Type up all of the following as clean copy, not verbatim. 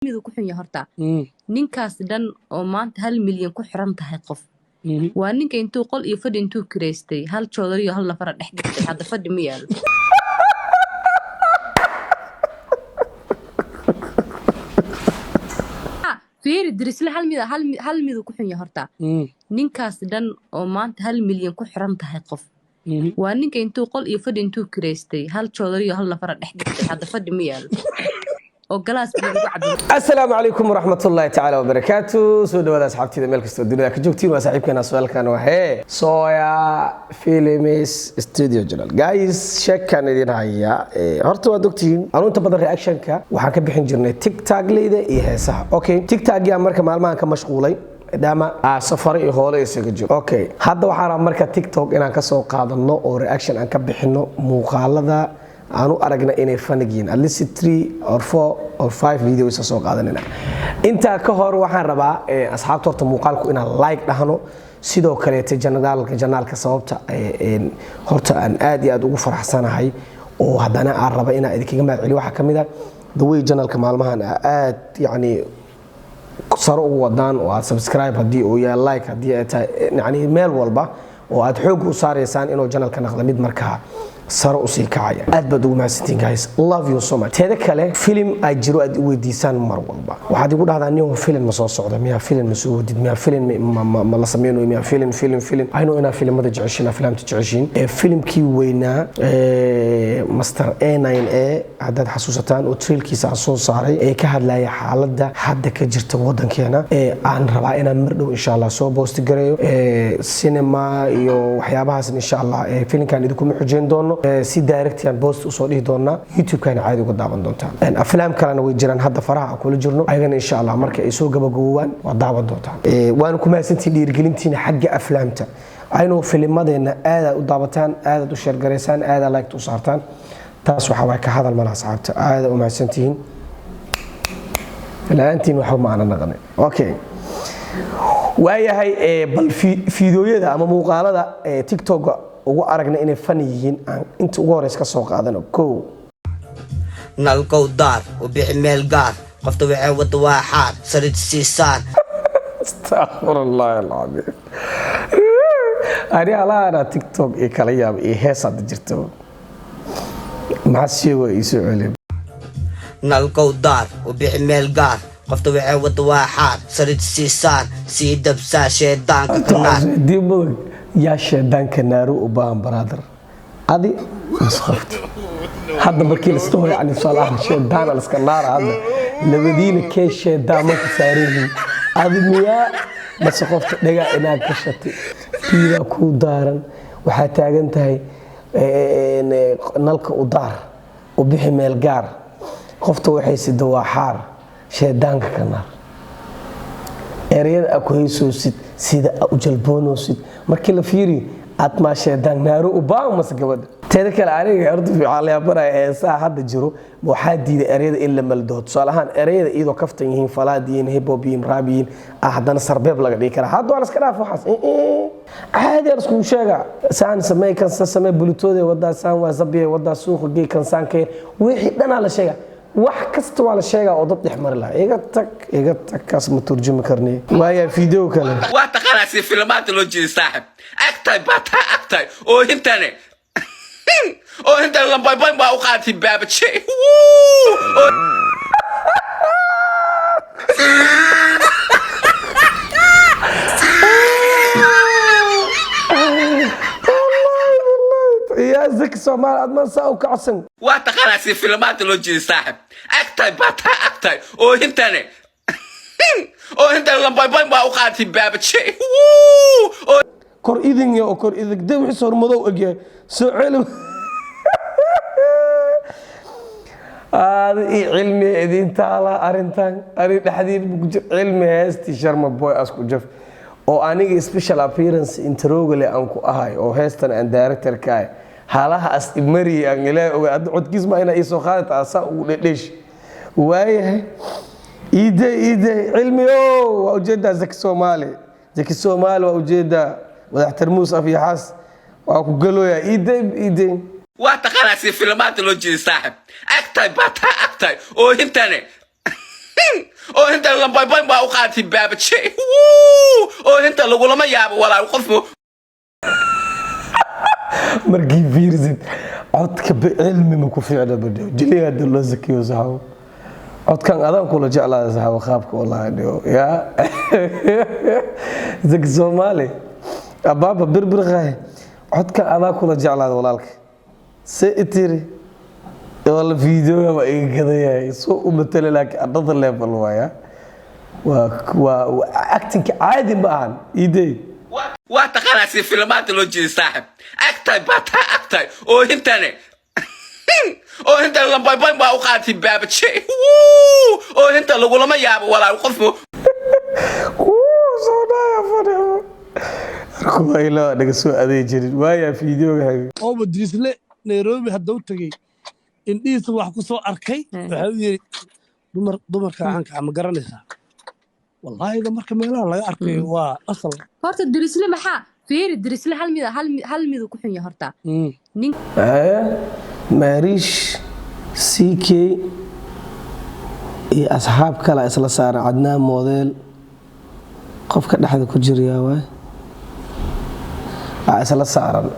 Miduu ku xun yahay horta ninkaas dhan oo maanta 1 milyan ku xiran tahay qof waa ninka intuu qol iyo fadhi intuu kireystay, hal joodari iyo hal nafara dhex dhigtay. Hadda fadhi ma yaalo. Fiiri dirisle, hal mid hal miduu ku xun yahay horta. Ninkaas dhan oo maanta 1 milyan ku xiran tahay qof waa ninka intuu qol iyo fadhi intuu kireystay, hal joodari iyo hal nafara dhex dhigtay. Hadda fadhi ma yaalo oo galaas biyo lagu cabo. Asalaamu calaykum waraxmatullaahi tacaala wabarakaatu. Soo dhawaada asxaabtida meel kastoo dunida ka joogtiin. Waa saaxiibkeena su-aalkan waxee Soya Films Studio General. Guys, sheekaan idin haya. Horta waad ogtihiin, anu inta badan reactionka waxaan ka bixin jirnay TikTok leyda iyo heesaha. Okay, TikTok yaa marka maalmahan ka mashquulay maadaama safaro iyo hoole isaga jiro. Okay, hadda waxaan rabaa marka TikTok inaan kasoo qaadano oo reaction aan ka bixino muuqaalada aan u aragna inay funny yihiin, at least three or four or five videos soo qaadanina. Intaa ka hor waxaan rabaa asxaabta horta muuqaalku inaan like dhahno. Sidoo kaleete janaalka sababta horta aan aad iyo aad ugu faraxsanahay oo haddana aan raba inaan idinkaga mahad celiyo waxaa ka mid a the way janaalka maalmahan aad yacni sare ugu wadaan oo aad subscribe haddii uu yahay, like haddii ay tahay, yani meel walba oo aad xoog u saaraysaan inuu janalka noqdo mid markaa sare usii kacaya. Aad baad ugu mahadsantiin guys, love you so much. Teeda kale, filim ay jiro aad i weydiisaan mar walba, waxaad igu dhahdaa: "Nin filim ma soo socda miyaa? Filim ma soo wadid miyaa? Filim ma la sameynayo miyaa? Filim, filim, filim." I know inaa filimada jeceshiin, aflaamta jeceshiin. Filimkii weynaa Master A9A haddaad xasuusataan oo trailerkiisa aan soo saaray ee ka hadlaya xaaladda hadda ka jirta wadankeena, ee aan rabaa inaan mar dhow insha Allah soo post gareeyo cinema iyo waxyaabahaas insha Allah. Filimkan idinkuma xujeyn doono, si direct aan post usoo dhihi doonaa, YouTube-kana caadi uga daawan doontaan. Aflaam kalena way jiraan hadda faraha aan kula jirno, ayagana insha Allah marka ay soo gabagabowaan waa daawan doontaan. Waana ku mahadsantihiin dhiirigelintiina xagga aflaamta. Aynu filimadeenna aadaad u daawataan, aadaad u share garaysaan, aadaad like u saartaan. Taas waxaa waay ka hadal mala. Asxaabta, aada u mahadsantihiin, la-aantiin waxba ma aana naqanin. Okay, waayahay, bal fiidooyada ama muuqaalada TikToka ugu aragna inay funny yihiin aan inta ugu horeysa ka soo qaadano. Kow. Nalkow daar u bixi meel gaar, qofta waxay wada waa xaar, sariid sii saar. Astaqfirullah alcadiim. Ani alaana TikTok iyo kala yaab iyo hees hadda jirta. Maxaa sheego? Ii soo celiya. Nalkow daar u bixi meel gaar, qofta waxay wada waa xaar, sariid sii saar, sii dabsaa, sheedaanka ka naar. Dib mudag yaa sheedaanka naaru u baahan, brother, adi isqofto hadda markii lasdhaho, yani tusaale ahaan sheedaan liska naara hadda labadiina kee sheedaan marka saaran yihiin, adi miyaa mase qofta? Dhagaa inaad gashatay, biidaa kuu daaran, waxaa taagan tahay nalka u daar, u bixi meel gaar, qofta waxay sida waa xaar, sheedaanka ka naar. Ereyada aa ku haysoosid, sida aa u jalboonoosid, markii la fiiriyo aad maa sheedaan naaro u baan mase gabadha? Teeda kale, aniga horta waxaa la yaabanaya heesaha hadda jiro waxaa diiday ereyada in la maldaho. Tusaale ahaan, ereyada iyadoo kaftan yihiin, falaad yihiin, hip hop yihiin, rap yihiin, ah haddana sarbeeb laga dhigi karaa. Hadda waa la iska dhaaf waxaas, caadi aan iskugu sheegaa: saan samee, kan sa samee, bulutooda wadaa, saan waa zabiya wadaa, suuqa gey kan, saan kee, wixii dhanaa la sheegaa. Wax kasta waa la sheegaa oo dad dhex mari lahaa. Iga tag, iga tag, kaas ma turjumi karni. Waaya, video kale. Waa taqaanaa si filmaanta loo jeeda saaxib, agtay bataa agtay oo hintane oo hintan lambaybayn baa u qaatay baabaje. Oo Yaa Zaki Soomaali, admaan saa u kacsan. Waa taqaanaa si filmaanta loo jeeda saaxib, agtay bataa agtay oo hintane oo hintan lambaybayn baa u qaatay baabaje. Oo Kor idin ya oo kor idin de wixii hormadow egyahay soo celi aada ii cilmi idin taala arrintan ani dhexdiin ku jir cilmi. Heestii Sharma Boy asku jaf oo aniga special appearance introgale aan ku ahay oo heestan aan director ka ahay, halaha as imari aan Ilaahay oga hadda codkiis ma inaa ii soo qaadata asaa ugu dhedhesh. Waayahay, iide iide cilmi o waa ujeedaa Zaki Soomaali, Zaki Soomaali waa ujeedaa, madax tarmuus af iyo xaas waa ku galooyaa. Iide iide. Waa taqaanaa si filmaanta loo jeeda saaxib, agtay bataa agtay oo hintane. Oohinta lamboyboyn baa u qaatay baabaje. Wuu! Oohinta lagulama yaabo walaal qofku. Markii fiirisid codka cilmi ma ku fiicna badho jiliga hadda loo sakiyo saxaabo codkan adaan kula jeclaada saxaabo qaabka wallaahi dhigo yaa zaki Soomaali abaaba birbir qaay codkan adaa kula jeclaada walaalka se itiri wala fiidiyooga waa iga gadayahay soo u matala laakiin another level waaya waa actingka caadi ma ahan idey. Waa taqaanaa si filmaanta loo jeeday saaxib. Agtay baa taa agtay. Oohintane. Oohinta lamboyboyn baa u qaatay baabaje. Wuu! Oohinta lagulama yaabo walaal qofku. Soo dhaya fadhiyo kuwa ilaa naga soo adeey jirin waayaa fiidiyooga xigay. Ooba Dirisle Nairobi hadduu tegey indhihiisa wax ku soo arkay, waxa uu yidhi dumarka caanka ah ma garanaysaa? Wallaahi marka meelaha laga arkayo waa asal. Horta Dirisle maxaa fiiri, Dirisle hal mid hal miduu ku xun yahay horta. Nin Maariish CK iyo asxaab kale isla saaran Cadnaan Model qofka dhexda ku jirayaa waay aa isla saaran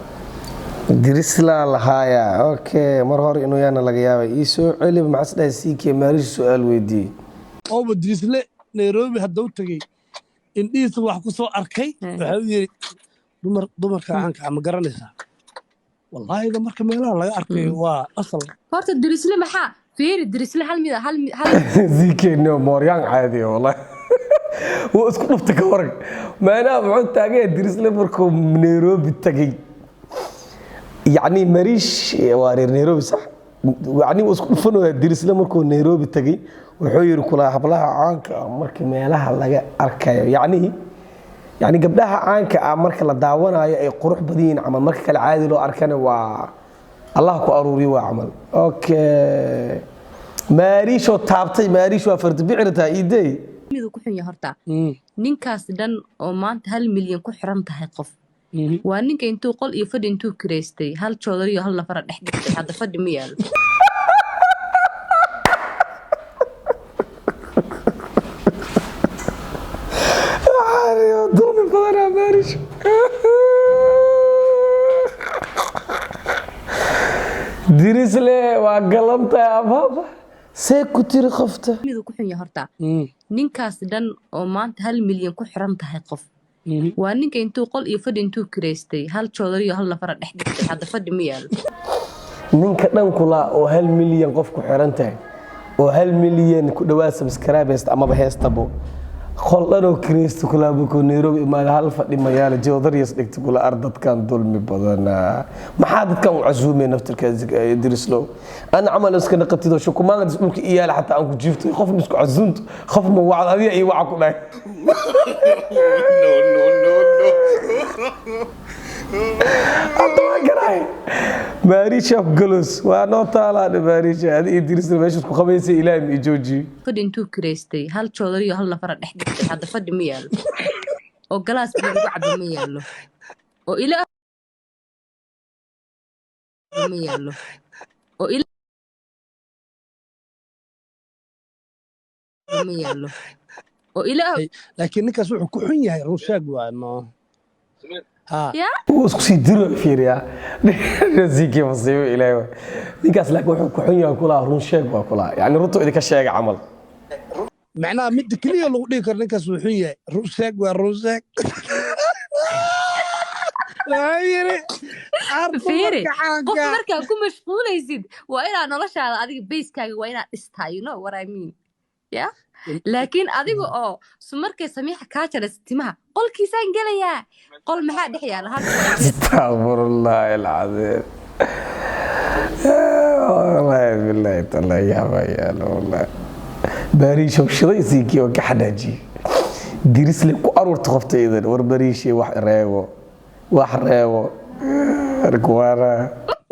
Dirisla lahaaya. Okay, mar hore inuu yaana laga yaabay ii soo celi. Maxaa isdhahay CK Maariish su-aal weydiiyey? Ooba Dirisle Nairobi hadduu tegey indhihiisa wax ku soo arkay, waxa uu yidhi dumarka caanka ah ma garanaysaa? Wallaahi marka meelaha laga arkayo waa asal. Horta Dirisle maxaa fiiri, Dirisle hal mid hal hal CK no mooryaan caadi ah wallahi wuu isku dhuftay ka waran. Maanaa muxuu taagan yahay Dirisle markuu Nairobi tagay? Yacni Mariish waa reer Nairobi sax, yacni wuu isku dhufanaya Dirisle markuu Nairobi tagay. Wuxuu yidhi kulaa hablaha caanka ah marka meelaha laga arkayo, yacni gabdhaha caanka ah marka la daawanayo ay qurux badan yihiin camal, marka kale caadi loo arkana waa Allah ku aruuriyo waa camal. Okay, Maariishoo taabtay, Maariish waa fardi bicirtaa iidey. Miduu ku xun yahay horta. Ninkaas dhan oo maanta 1 milyan ku xiran tahay qof waa ninka intuu qol iyo fadhi intuu kireystay hal joodari iyo hal nafara dhex dhigtay, hadda fadhi ma yaalo. Dulmi badanaa Maariish. Dirisle waa galantahay abaaba see ku tiri qofta. Miduu ku xun yahay horta. Ninkaas dhan oo maanta 1 milyan ku xiran tahay qof waa ninka intuu qol iyo fadhi intuu kireystay hal joodari iyo hal nafara dhex dhigtay, hadda fadhi ma yaalo. Ninka dhan kulaa oo 1 milyan qof ku xiran tahay oo 1 milyan ku dhawaad subscribe haysta amaba heystabo qol dhanoo kireysta kulaa markuu Nairobi imaada hal fadhi mayaala joodariyas dhigta kula ar dadkan dulmi badanaa. Maxaa dadkan u casuumay naftirka Dirislow ana camal iska naqatid oo shukumaanka dhulka iyaala xataa aan ku jiifto qof ma isku casuunto qof ma wacdo adiga iyo waca ku dhahay. No, no, no, no. Hadda waa garaay Maariisha ku galos waa noo taalaadhe Maariisha adi iyo Dirisla meesha isku qabaysa ilaahay ma ii joojiyo. Fadhi intuu kireystay hal joodari iyo hal nafara dhex dhigtay, hadda fadhi ma yaalo oo galaas biyo lagu cabo ma yaalo oo ilaa ma yaalo oo ilaa ma yaalo oo ilaa. Laakiin ninkaas wuxuu ku xun yahay run sheeg waay no ha. Ya. Wuu isku sii diro fiiriyaa rasiikii masiibo ilaahay waay. Ninkaas laakiin wuxuu ku xun yahay kulaa run sheeg waa kulaa, yacni runtu idinka sheega camal. Macnaha midda keliya lagu dhihi karo ninkaas wuu xun yahay run sheeg waa run sheeg. Waxaa yidhi ar Fiiri dumarka qof caanka markaa ku mashquulaysid waa inaad noloshaada adiga bayskaaga waa inaad dhistaa, you know what I mean? Ya, laakiin adiga oo su markay Samiixa kaa jaraysa timaha qolkiisaan gelayaa qol maxaa dhex yaala hal Astaqfirullah alcadiim, wallahi billahi taala yaaba wallahi Bariishow shiday siikii oo ka xanaajiyey Dirisle ku aruurta qofta idan war Bariishe wax reebo wax reebo arkuwaana.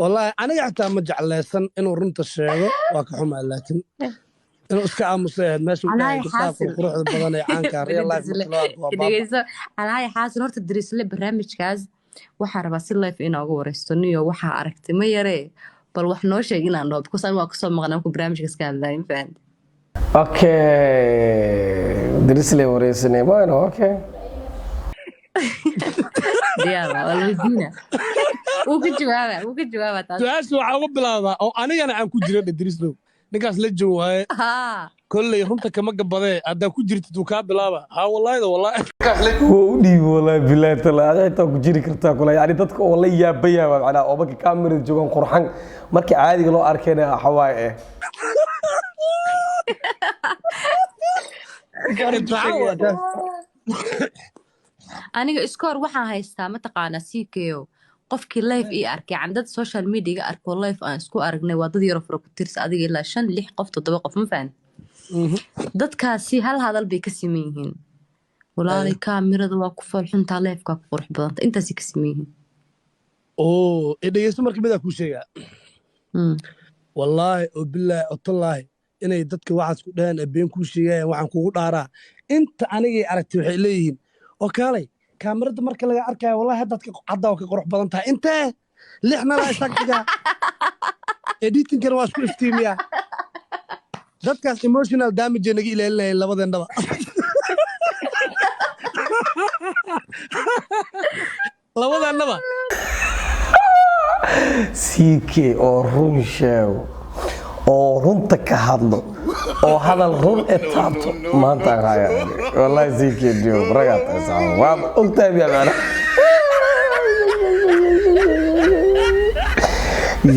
Wallaahi aniga xitaa ma jeclaysan inuu runta sheego, waa ka xumaa, laakiin inuu iska aamusay ahayd meesha uu dhahay Calaayi gabdhaha xaasil quruxda badan ee caanka ah, real life marka loo arko waa baaba. Dhegeyso calaayi xaasil, horta Dirisle barnaamijkaas waxaa rabaa si life inooga wareysto niyo waxaa aragtay ma yaree bal wax noo sheeg inaan dhaho because aniga waa kasoo maqnaa markuu barnaamijkaas ka hadlayo ma fahanti. Okay, Dirisle wareysanay. Bueno, okay. Diyaar waa la weydiina, wuu ka jawaaba taas. Su-aasha waxaa uga bilaabaa oo anigana aan ku jira Drislow, ninkaas la joog waaye. Haa. Kolley runta kama gabadee, haddaa ku jirtid wuu kaa bilaaba. Haa, wallaahida wallaahi. Wuu u dhiibi, wallahi billahi taala, adiga xitaa ku jiri kartaa kula. Yani dadka oo la yaabaya waa macnaha oo marka kaamirada joogaan qurxan, marka caadiga loo arkayna waxa waaye Imtixaan waa kaas. Aniga iskoor waxaan haystaa, mataqaanaa, CKO qofkii live ii arkay, yani dad social media iga arko, live aan isku aragnay, waa dad yaro fura ku tirsa, adiga ilaa shan, lix qof, toddoba qof, ma fahan? Dadkaasi hal hadal bay ka siman yihiin: "Walaalay, kaamirada waa ku foolxuntaa, livekaa ku qurux badanta." Intaasay ka siman yihiin. Oo dhegeysto, marka midaa kuu sheegaa. Wallaahi oo bilaahi oo tallaahi inay dadka waxaas ku dhaheen ee been kuu sheegayaan. Waxaan kugu dhaaraa, inta anigay aragtay waxay leeyihiin oo kaalay kaamirada marka laga arkayo, wallahi haddaad hadda waa ka qurux badan tahay. Intee lixna laa isaag dhigaa, editingkana waa isku iftiimiyaa. Dadkaas emotional damage naga ilaalinayeen labadeennaba, labadeennaba. CK oo run sheego oo runta ka hadlo oo hadal run e taabto maanta aan haya. Wallahi CK dio ragaa tahay saxaabo. Waa ogtahay miyaa macna?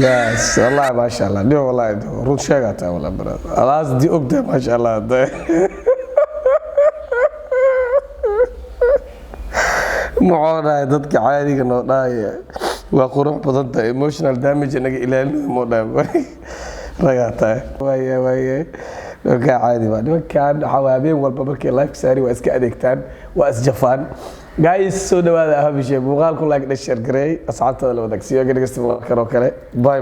Yes, wallahi maasha Allah dio, wallahi dio run sheegaa tahay, wallahi brother alaas di ogtahay, maasha Allah. Muxuu dhahay dadka caadiga noo dhahaya waa qurux badan tahay, emotional damage naga ilaalinayo moo dhahay? Ragaa tahay. Waaye waaye, nimankaa caadi baa nimankan. Waxaa waay habeen walba markay live saari waa iska adeegtaan, waa isjafaan. Guys, soo dhawaada, habishe muuqaalku like dhe, share gareey, asxaabtada la wadaagsiyo dhegeysta muuqaalkan oo kale. Bye bye.